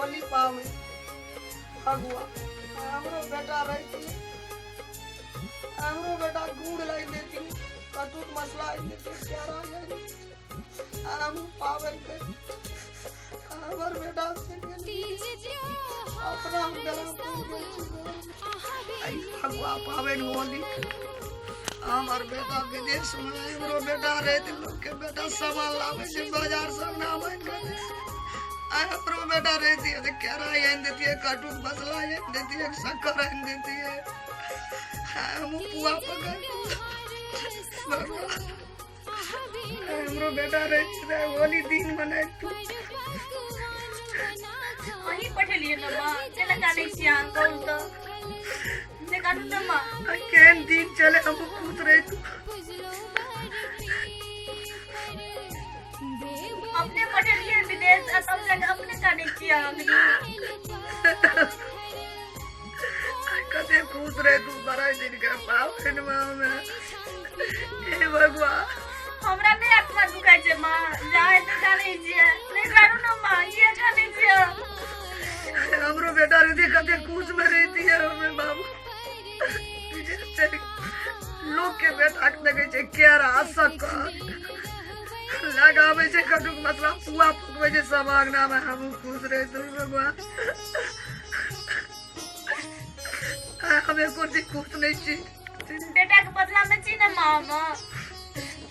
होली पाबनि फगुआ। हमरो बेटा रहती, हमरो बेटा गुड़ लाई देती, कटुक मसला आनि देती, केरा आनि देती, हम पाबनि कर। हमर बेटा अपना हम बेला फगुआ पाबनि होली। हमर बेटा विदेश में, हमरो बेटा रहते, लोग के बेटा सामान लावे छै बाजार से, नाम आनि के आइ हमरो बेटा रहती है तो केरा आनि देती है, कटुक मसला आनि देती है, शक्कर आनि देती है, हम पुआ पकड़। हमरो बेटा रहती है होली दिन मनाई तू। अहीं पठेलियै ने माँ, केना जानै छियै अहाँ? कहू तऽ, नहि काटू ने माँ। केहन दिन चले, हम खुश रही तू। अपने पठेलियै विदेश आ तब जाके अपने कानै छियै अहाँ। कते खुश रहे तू बड़ा दिन के पाबनि में हमे। हे भगवान, हमरा नहि आत्मा दुखाइ छै माँ, जा हेतै जानै छियै। नहि कानू ने माँ, किया कानै छियै? हमरो बेटा रहती कते खुश में रहती है हमें बाबू। लोग के बेटा के देखे छै केरा शक्कर लगाबै छै, कटुक मसला पुआ पकबै छै सब अंगना में, हमहूँ खुश रहते। भगवान, हम एको दिन खुश नहीं छी। बेटा के बदला में छी ने माँ, हम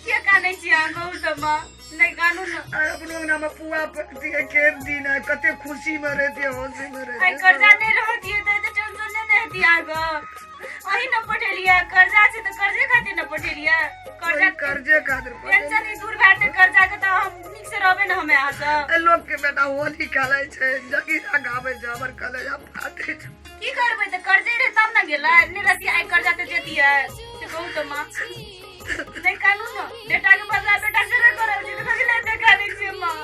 किया कानै छी अहाँ? कहू तऽ माँ, नहि कानू ने। आइ अपनो अंगना में पुआ पकती है, केहन दिन है, कते खुशी में रहती है, हंसी में रहती आइ है। कर्जा नहि रहतियै तऽ एते टेंशन नहि ने हेतियै अहाँके। अहीं ने पठेलियै, कर्जा छै तऽ कर्जे खातिर ने पठेलियै। कर्जा कर्जे खातिर टेंशन ही दूर भए जेतै कर्जा के तऽ हम नीक से रहबै ने हमे अहाँ सब। लोग के बेटा होली खेलै छै, जगीरा गाबै छै, हमर कलेजा फाटै छै। की करबै तऽ, कर्जे रहै तब ने गेलै, नहि रहतियै आइ कर्जा तऽ जेतियै? से कहू तऽ माँ, नहि कानू ने। बेटा के बदला बेटा से नहि करल छै तऽ कथी लए एते कानै छियै माँ?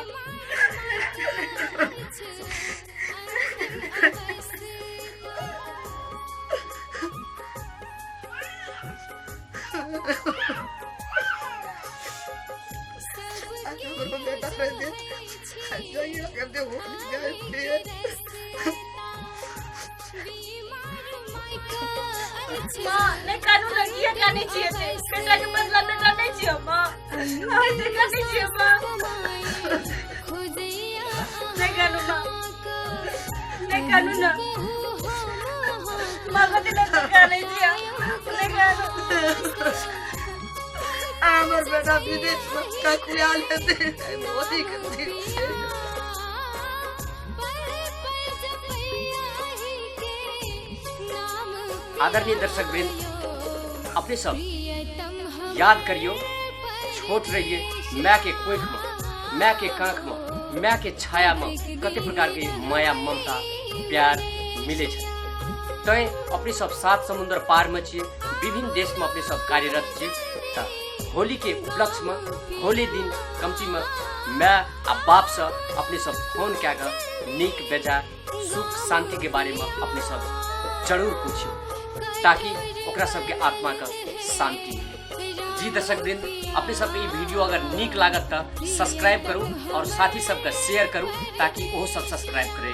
हमरो बेटा रहते जइया करते होली गाय। माँ, नहि कानू ने, किया कानै छियै एते? बेटा के बदला बेटा नहि छियै माँ, एते कानै छियै माँ? नहि कानू माँ, नहि कानू ने माँ, कथी लए एते कानै छियै? नहि कानू। हमर बेटा विदेश में ककुआ लेते होली के दिन। आदरणीय दर्शक वृंद, अपने सब याद करियो, छोट रहिए, माय के कोख में, माय के कांख में, माय के छाया में कते प्रकार के माया, ममता, प्यार मिले छै। तैं अपने सब सात समुद्र पार में छियै, विभिन्न देश में अपने सब कार्यरत छियै, तऽ होली के उपलक्ष्य में होली दिन कमती में माय आ बाप से अपने सब फोन कए कऽ नीक बेजा सुख शांति के बारे में अपने सब जरूर पूछियो, ताकि ओकरा सबके आत्मा के शांति मिले। जी दर्शक वृंद, अपने सबके ई वीडियो अगर नीक लागत तऽ सब्सक्राइब करू और साथी सबके शेयर करू, ताकि ओहो सब सब्सक्राइब करे।